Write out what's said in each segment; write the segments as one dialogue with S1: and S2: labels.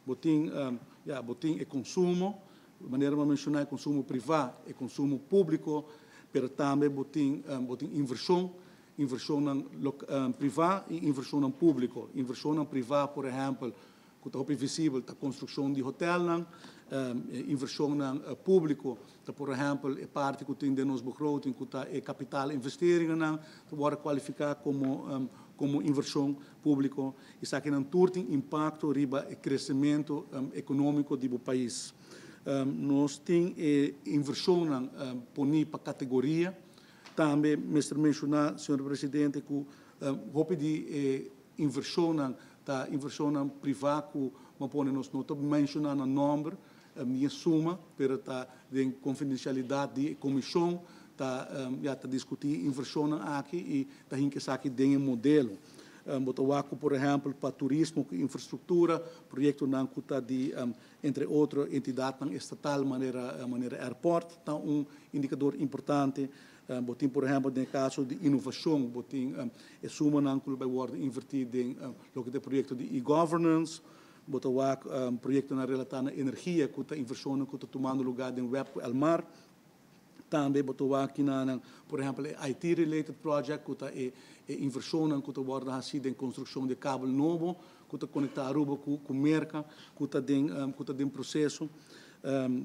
S1: Bo tin, ya, bo tin e konsumo, manera mi a menshoná, e konsumo privá, e konsumo públiko, pero tambe bo tin invershon, invershon privá i invershon públiko. Invershon privá, por ehèmpel, ku ta visibel, ta konstrukshon di hotel, invershon públiko, ta, por ehèmpel, e parti ku tin den nos begroting, ku ta e kapitaalinvesteringen, ta wòrdu kualifiká komo invershon públiko. Esakinan tur tin impakto riba e kresementu ekonómiko di e pais. Nos tin invershon poní pa kategoria. Tambe mester menshoná, señor presidente, ku hopi di invershon ta invershon privá ku m'a pone, nos no ta menshoná nan nòmber ni suma, pero ta den konfidensialidat di komishon, ta ya ta diskutí invershon aki i ta hinka esaki den modelo. Bo ta wak, por ehèmpel, pa turismo, infrastruktura, proyektonan ku ta di, entre otro, entidat estatal manera airport, ta un indikador importante. Bo tin, por ehèmpel, den kaso di inovashon, bo tin e sumanan ku ta bai wòrdu invertí den loke ta proyekto di e-governance, bo ta wak proyektonan relatá na energia, ku ta invershon ku ta tumando lugá den WEB ku Elmar. Tambe bo ta wak na, por ehèmpel, IT-related project, ku ta e invershon ku ta wòrdu hasí den konstrukshon di kabel nobo, ku ta konektá Aruba ku Merka, ku ta den proseso.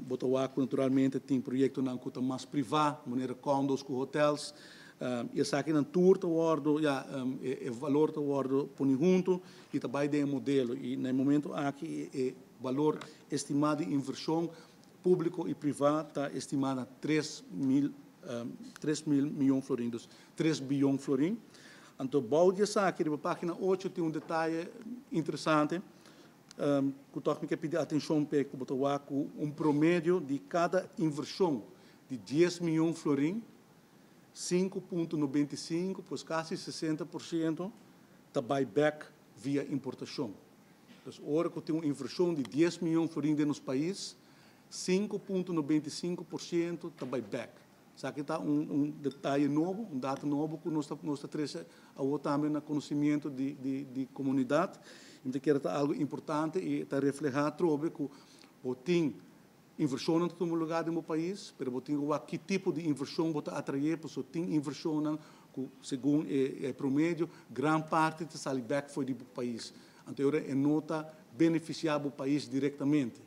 S1: Bo ta wak, naturalmente, tin proyektonan ku ta mas privá, manera condos ku hotels. I esakinan tur ta wòrdu, ja, e valor ta wòrdu pone huntu i ta bai den modelo. I na e momento aki e valor estimá di invershon públiko i privá ta estimá na 3 mil mion florin, dus 3 bion florin. Anto, bou di esaki, na página 8 tin un detaye interesante, ku toch mi ke pidi atenshon pa ku bo ta wak un promedio di kada invershon di 10 mion florin, 5,95, pues kasi 60%, ta bai bèk via importashon. Dus ora ku tin un invershon di 10 mion florin den nos pais, 5,95% ta bai bèk. Esaki ta un detaye nobo, un dato nobo ku nos ta trese tambe na konosementu di komunidat. Anto, ku ta algu importante i ta reflehá trobe ku tin invershon ta tuma lugá den e pais, mas tin ki tipo di invershon bo ta atraé, pasobra tin invershon ku, segun e promedio, gran parti ta sali bèk for di e pais. Anto, e no ta benefisiá e pais direktamente.